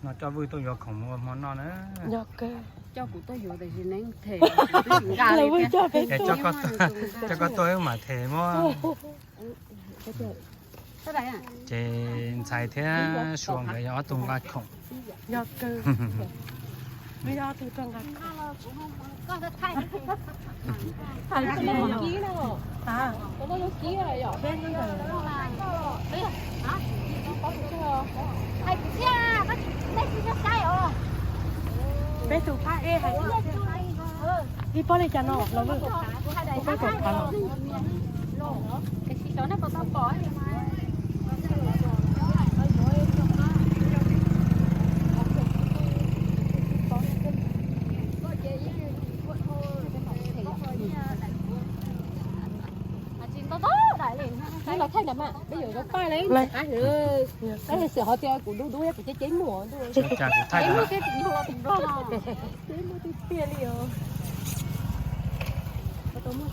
No coj Vwj tuaj yuav khoom mus ua hmo noj na. Coj kuv tuaj yuav tiam sis neeb them, es coj koj tuaj wb mam them muab. Ces ntxhais thiab Suav nkawd yog ob tug nqa khoom. Peb tus phab ej hais tias ib pob li cas no los lwj, ib pob kaum phav los. Los thaij ntawd mas peb yuav zoo paj li, tab sis xyov hov tias kuv dub dub kuv ceb ceb muag. Ceb muag tiag tiag li os. Peb mus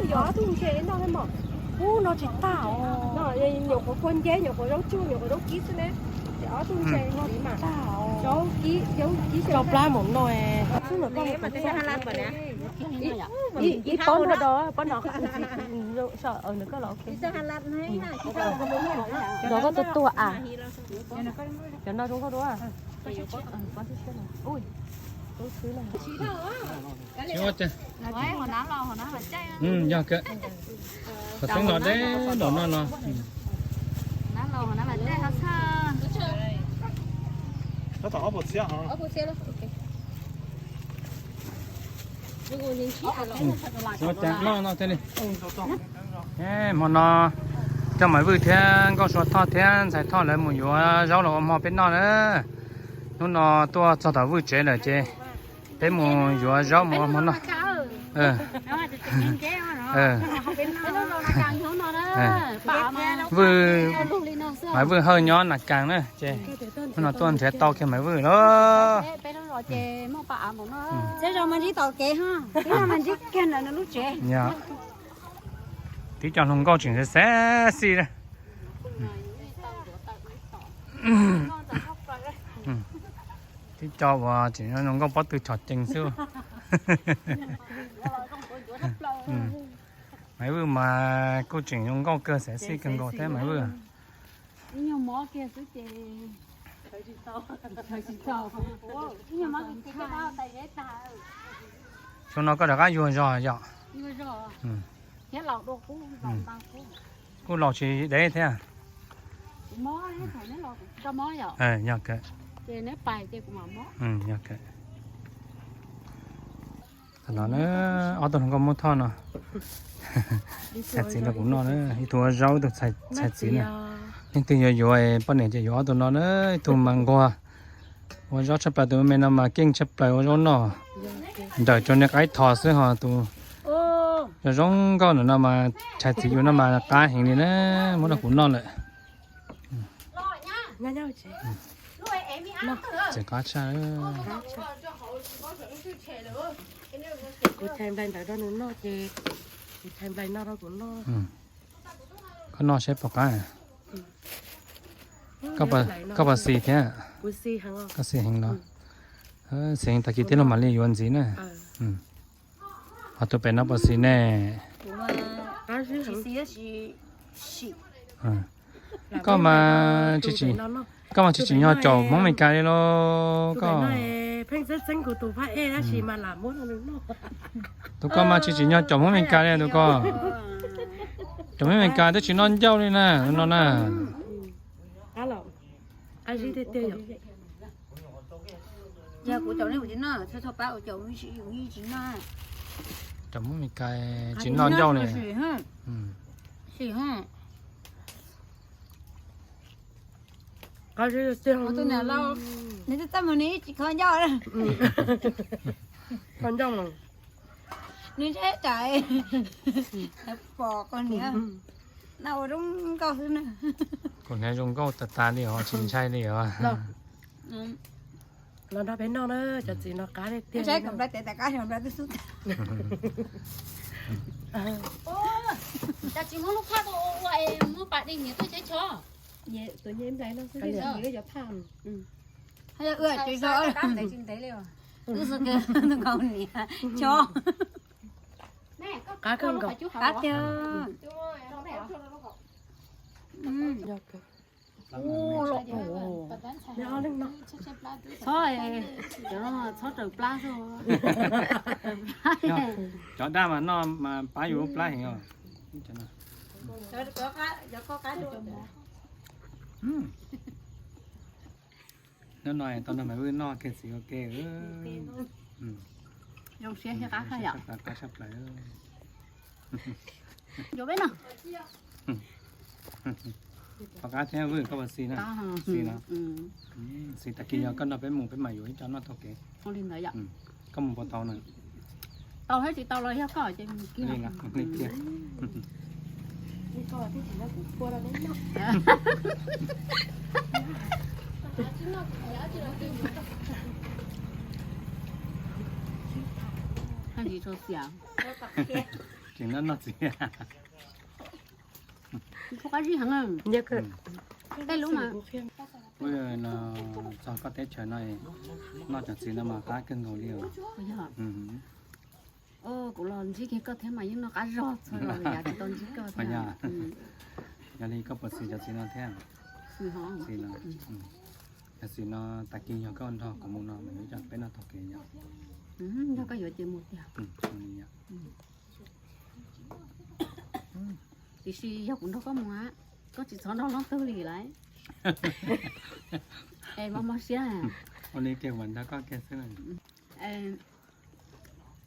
yuav ob tug ntses noj thiab mog. Ub, no tsis tag os. Nyuam qhuav kua nceb, nyuam qhuav zaub tsuag, nyuam qhuav zaub kib xwb ne. Ces ob tug ntses no tsis tag os. Zaub kib, zaub kib, zaub plab mus no. Ib pob no do, pob no. Los koj tuaj tuaj a. Cov no zoo nkauj dua. Yog kawg. Qhov xeeb los deb npaum no los. Hmo no coj Maiv Vwj thiab Nkauj Sua Thoj thiab Ntxhais Thoj lawv mus yuav zaub los ua hmo peb noj na. Hnub no tuaj txog tom Vwj tsev lawm ces peb mus yuav zaub mus ua hmo noj. Vwj, Maiv Vwj Hawj nyob Nas Kas na ces hnub no tuaj nrhiav tau kiag Maiv Vwj lawm. Tib co hluas nkauj tseem xav xav xij. Tib co uas tseem zoo nkauj pob tw chom cees xwb. Maiv Vwj mas kuj tseem zoo nkauj kawg, xav xij kawg nkaus thiab Maiv Vwj. Xyoo no koj rov qab yuag zog yom? Kuj laus tsis deb thiab. Yog kawg. Yog kawg. Tam no na, ob tug hluas nkauj Muab Thoj no, txhais txiv rau kuv noj na, ib tug ua zaub ib tug txhais txiv na. Leej twg yuav yuav poj niam ces yuav ob tug no na, ib tug mas nquag ua zaub tshaj plaws, tus me me no mas keej tshaj plaws ua zaub noj, nrawm tsuas niag qaib thos xwb ho tus zoo zoo nkauj ntawm no mas txhais txiv yus no mas qab heev li na, muab rau kuv noj lawm. Txiv qab tshaj. Kuv txhais nplais ntawd rau nws noj ces kuv txhais nplais no rau kuv noj. Koj noj seb puas qab. Koj puas xis thiab? Koj xis heev los? Xis heev tag kis tij laug mam li yuav ntxiv na. Ho tus pem no puas xis ne? Koj mas tsis tsim, koj mas tsis tsim nyog caum Hmoob Amelikas li los koj. Tus koj mas tsis tsim nyog caum Hmoob Amelikas li tus koj. Caum Hmoob Amelikas twb tsis noj ncauj li na, no na. Caum Hmoob Amelikas tsis noj ncauj li. Sim, sim, sim. Qab zib tiag. Tus niam laus, nws twb txaj muag nws tsis kho ncauj. Kho ncauj mas nws ntshe tsam pom kuv niam no ua zoo nkauj xwb na. Kuv niam zoo nkauj tas tas li os, tsis ntshai li os. Los nrog peb noj na, cov txiv no qab tiag. Saib kom nplai tes tas qab, nplai twb xub tas. Cas tsis muab lub phaj tuaj ua ua es muab pas di nyiam tuaj cheb tsho. Tus nyiam nplai no xwb, cov phaj. Ua tsis zoo, tsis ntev li. Wb xav tias nkaus niam tsho. Qab kawg nkaus. Qab tiag. Txhob, txhob raws plab xwb. Cov daj mas noj mas pab yus lub plab heev os. Hnub no tau nrog Maiv Vwj noj kiag txiv ua ke. Zoo siab thiab qab tshaj plaws. Yuav peb noj. Qab thiab Vwj, koj puas xis na? Xis no. Xis tag kis yog koj nrog peb mus peb mam yuav ib co noj taug kev. Koj mus puas tau na? Tau thiab tsis tau los yog koj ces mus kiag. Li tiag. Tsis noj noj txiv. Qab zib heev. Tej lub mas. Wb no txog koj teb chaws no, noj cov txiv no mas qab kawg nkaus li os. Kuv los ntsib kiag koj thiab mas yeej noj qab zog txog los yav tsis tau ntsib koj thiab. Yog li koj puas xis cov txiv no thiab? Xis no. Cov txiv no tag kis yog koj nrog kuv mus no mas yuav coj peb noj taug kev yom. Yog koj yuav ces mus tiag. Tiam sis yog kuv nrog koj mus, koj tsis txhob nrog leej twg li lauj. Es mob mob siab. Ua li kiag mas nrog koj kiag xwb.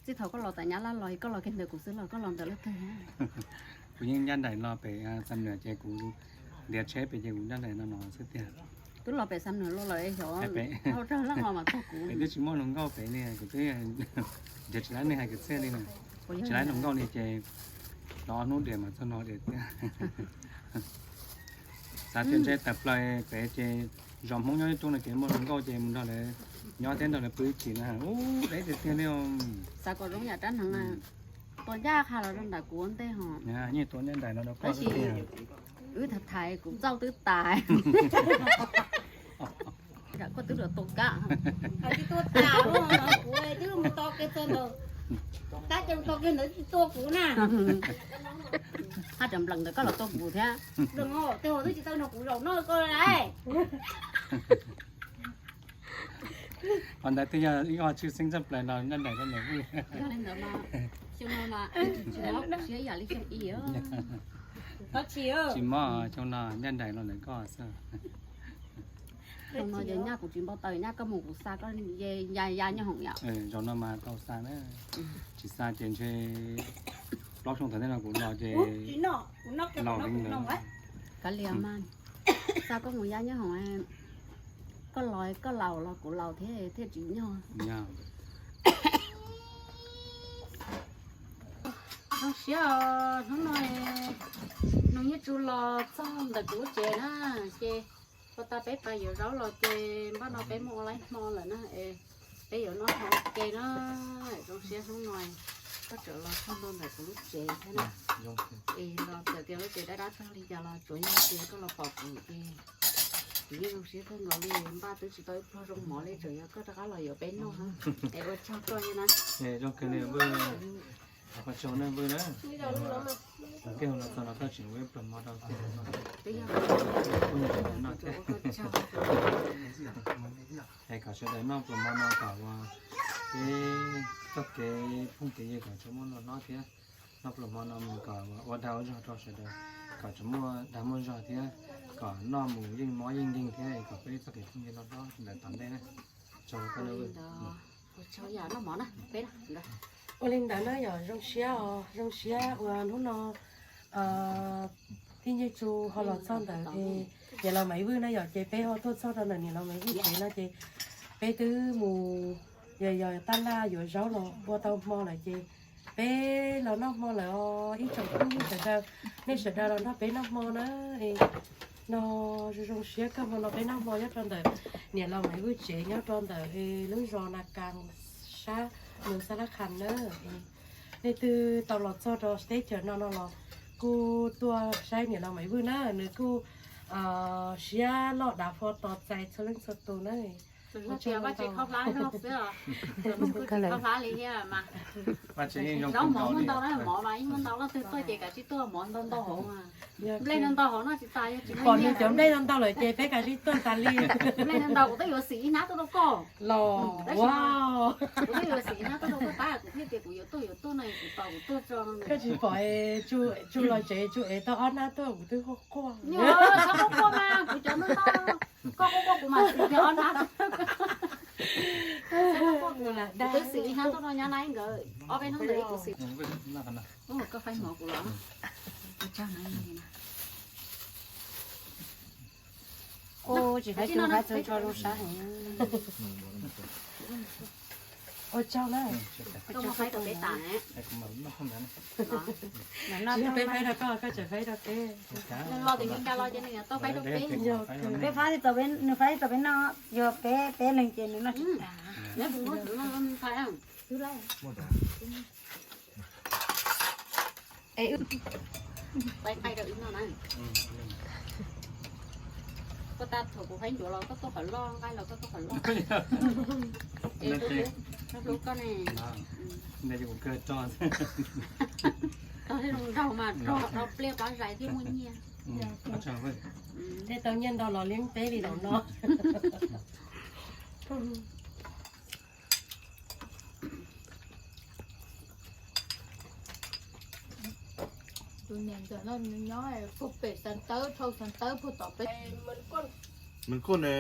Txij thaum koj los tom Nyab Laj los koj los kiag ntawm kuv xwb los koj los ntawm leej twg? Kuv yeej ncaj nraim los pem Xam Nuam ces kuv ntiav tsheb pem ces kuv ncaj nraim no no xwb tiag. Twb los pem Xam Nuam los lawm xyov, pem twb tsis muaj hluas nkauj pem li, kuv twb nrhiav tsis laib neeg hais kwv txhiaj li na. Tsis laib hluas nkauj li ces los ob hnub diam mas txog no diam thiab. Xav tias ntshe tawm plaws pem ces zos Hmoob nyob ib tug no kev muaj hluas nkauj ces mus nrog lawv nyob thiab nrog lawv pw ib chim na. Ub, deb tiag tiag li. Xav kom zoo yam rab hneev, tua ncaj qha los rau nram kuv ua ntej ho. Yeej tua ncaj nraim no rau koj tiag. Wb tham tham kuv txauj twb tas. Koj twb los tua kab. Hais tsis tua tas, kuv twb mus tos kiag txog ntawd, tab coj mus tos kiag ntawd tsis tua kuv na. Haj tseem nplees ntawd koj los tua kuv thiab. Nplees os, tej hauv twb tsis tau nrog kuv zaum no koj lawm. Qhov ntawd twb yog ib qho tshwj xeeb tshaj plaws los ncaj nraim rau ntawm Vwj. Yog li ntawd mas xyoo no mas tsis mob siab ib yam li xyoo ub. Tsis mob, xyoo no ncaj nraim los ntawm koj xwb. Xyoo no ces nyaj kuv tsis npau taws, nyaj koj mus kuv xa koj ya ya nyob hoom yom. Zaum no mas tau xa na, tsis xa ces ntshe plaub xyoo tom ntej no kuv los ces laus heev lawm. Kav liam mas, xa koj mus ya nyob hoom, koj los koj laus los kuv laus thiab thiaj tsis nyob. Zoo siab os, hnub no nws yeej tsuas los txog ntawm kuv lub tsev na, ces ua tas peb pais yuav zaub los ces npaj no peb mus ua laib hmo lawm na, es peb yuav noj hmo ua ke na. Zoo siab hnub no koj tseem los txog ntua ntawm kuv lub tsev thiab na. Es los txawm tias lub tsev dab dab tag li cas los tsuav yog tias koj los pom kuv ces kuv yeej zoo siab kawg nkaus li. Npaj twb tsis tau ib pluag zoo mov li, tseem yog koj rov qab los yuav peb noj na. Es ua tsaug koj na. Zoo kawg li Vwj, ua tsaug na Vwj na. Kiag hauv no txog no koj tseem ua ib pluag mov rau kuv noj thiab. Es kom sawv daws noj pluag mov no kom ua peb txoj kev phooj kev ywg kom tsuas muaj noj thiab. Noj pluag mov no mus kom ua dag ua zog rau sawv daws, kom tsuas muaj dag muaj zog thiab kom noj mus yeej mob yeej nkeeg thiab kom peb txoj kev phooj ywg no nyob ntawm tom ntej na. Tsaug koj na. Ua li ntawd na yom, zoo siab os, zoo siab uas hnub no tij Nyiaj Tsu ho los txog ntawd es niam laus Maiv Vwj na yom, ces peb ho tuaj txog rau ntawm niam laus Maiv Vwj tsev no ces peb twb mus yos yos tab laj yuav zaub los ua tau hmo lawm ces peb los noj hmo lawm os ib tsoom phooj ywg sawv daws. Nej sawv daws los nrog peb noj hmo na. No zoo zoo siab kawg, hmo no peb noj hmo nyob rau ntawm niam laus Maiv Vwj tsev nyob rau ntawm lub zos Na Kas sab nus Xab Lab Khas na. Nej twg tau los txog rau teb chaws no no los kuj tuaj saib niam laus Maiv Vwj na, nws kuj siab loj dav phom tos txais txhua leej txhua tus na. Vaj tsev khaub hlab xwb os. Khaub hlab li thiab mas. Zaub mov muaj ntau na, mov mas ib muaj ntau, leej twg tuaj ces kav tsij tuaj, mov ntau ntau hauv mas. Nplej ntau ntau hauv no tsis tas, yog tsis pom nws cov nplej ntau ntau lawm ces peb kav tsij tuaj tas li. Nplej ntau ntau kuv twb yuav xim ib hnab tuaj rau koj. Los kuv twb yuav xim ib hnab tuaj rau koj tab kuv thiaj tias kuv yuav tuaj yuav tuaj no kuv tos kuv tuaj tso no. Koj tsis pom Tsu los tsev Tsu ev tau ob hnab tuaj kuv twb quaj quaj. Txhob quaj quaj mas kuv cov ntau ntau, koj quaj quaj kuv mas xim ob hnab. Kuv twb xim ib hnab tuaj rau nyab na nkawd ob peb hnub ntawd kuv xim. Koj faib mov kuv los. Ua tsaug na. Ua tsaug na. Ua tsaug na. Koj muab faib rau peb tas na. Tsis yog peb faib rau koj, koj tseem faib rau peb. Nws los tim Meskas los ces nws yuav tau faib rau peb. Peb faib tau peb, nws faib tau peb noj, yog peb, peb leeg ces nws noj tsis tas. Koj tab thaum kuv faib ncuav los koj tuaj qhov loj, nqaij los koj tuaj qhov loj. Hlub koj ne. Tog thiaj zoo nraug mas rog dhau pliaj qab zais thiaj muaj nyiaj. Thiaj tau nyiaj ntau los liab peb li los no. Tus niam ntxawm no nws nyob puag pem Xav Tawb, dhau Xav Tawb puag tom peb. Nws kuj ne,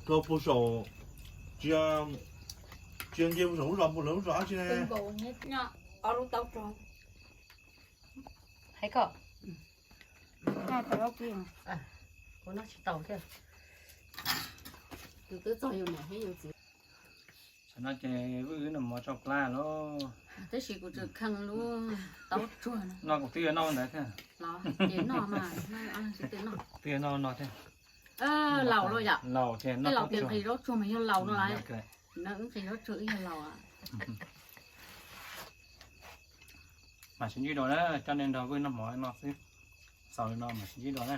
dhau puag saum, cia, cia nce puag saum lub zos, puag lawv lub zos dab tsi ne. Ob lub taub rog. Hais koj. Kuv noj tsis tau thiab. Tus twb txog yus niam thiab yus txiv. Tam no ces Vwj wb noj mov tsau plab lauj. Tab sis kuv tseem kheej lub taub tsuag no. No kuv twb yuav noj ntawd thiab. Los ces noj mas, twb yuav noj no thiab. Laus los yom. Laus ces noj, tej laus tias nqhis zaub tsuag mas yog laus no lawm. Wb nqhis zaub tsuag wb yog laus. Mas sib ntsib dua na, coj nej nrog Vwj noj mov no xwb. Xaus li no mas sib ntsib dua na.